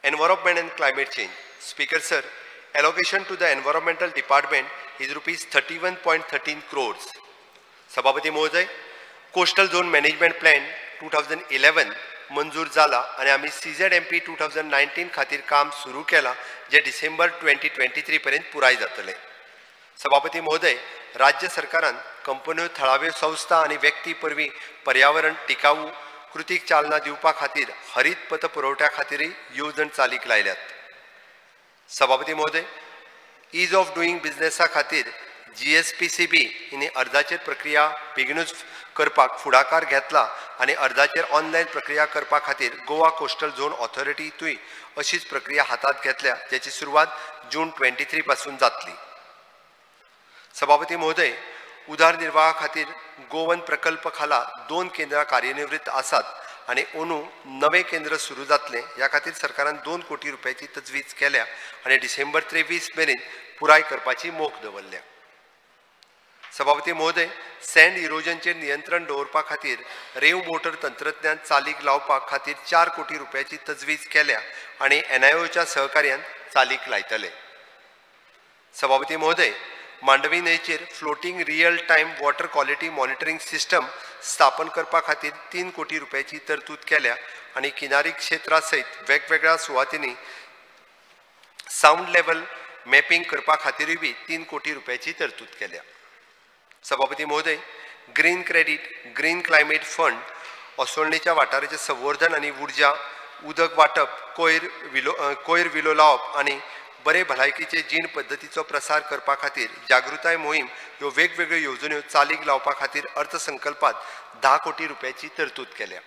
Environment and climate change. Speaker sir, allocation to the environmental department is rupees 31.13 crores. सभापती महोदय, coastal zone management plan 2011 मंजूर जाला आनी आमी CZMP 2019 खातीर काम सुरू केलां, जें डिसेंबर 2023 पर्यंत पुराय जातलें. सभापती महोदय, राज्य सरकारान कंपन्यो, थळाव्यो संस्था आनी व्यक्ती वरवीं पर्यावरण टिकाऊ कृतीक चालना दिवपा खातीर हरीत पत पुरवठ्या खातीरय येवजण चालीक लायल्यात. सभापती महोदय, is of doing बिझनेसा खातीर GSPCB हिणी अर्जाचेर प्रक्रिया बेगीनूच करपाक फुडाकार घेतला आनी अर्जाचेर ऑनलायन प्रक्रिया करपा खातीर गोवा कोस्टल झोन ऑथॉरिटीतूय अशीच प्रक्रिया हातांत घेतल्या, ज्याची सुरवात जून 23 पासून जातली. सभापती महोदय, उदरनिर्वाहा खातीर गोवन प्रकल्प खाला 2 केंद्रां कार्यनिवृत्त आसात आनी अंदू नवें केंद्र सुरू जातलें. ह्या खातीर सरकारान 2 कोटी रुपयाची तजवीज केल्या आनी डिसेंबर 23 मेरेन पुराय करपाची मोख दवरल्या. सभापती महोदय, सँड इरोजनचेर नियंत्रण दवरपा खातीर रेंव मोटर तंत्रज्ञान चालीक लावपा खातीर 4 कोटी रुपयाची तजवीज केल्या आनी NIOच्या सहकार्यान चालीक लायतले. सभापती महोदय, मांडवी न्हंयचेर floating real time water quality monitoring system स्थापन करपा खातीर 3 कोटी रुपयाची तरतूद केल्या आनी किनारी क्षेत्रा सयत वेगवेगळ्या सुवातींनी सावंड लेवल मॅपिंग करपा खातीरूय बी 3 कोटी रुपयाची तरतूद केल्या. सभापती महोदय, green credit, green climate fund, असोळणेच्या वाठाराचें संवर्धन आनी उर्जा, उदक वांटप, कोयर विलो लावप आनी बरे भलायकीचे जीण पद्दतीचो प्रसार करपा खातीर जागृताय मोहीम ह्यो वेगवेगळ्यो येवजण्यो चालीक लावपा खातीर अर्थसंकल्पांत 10 कोटी रुपयाची तरतूद केल्या.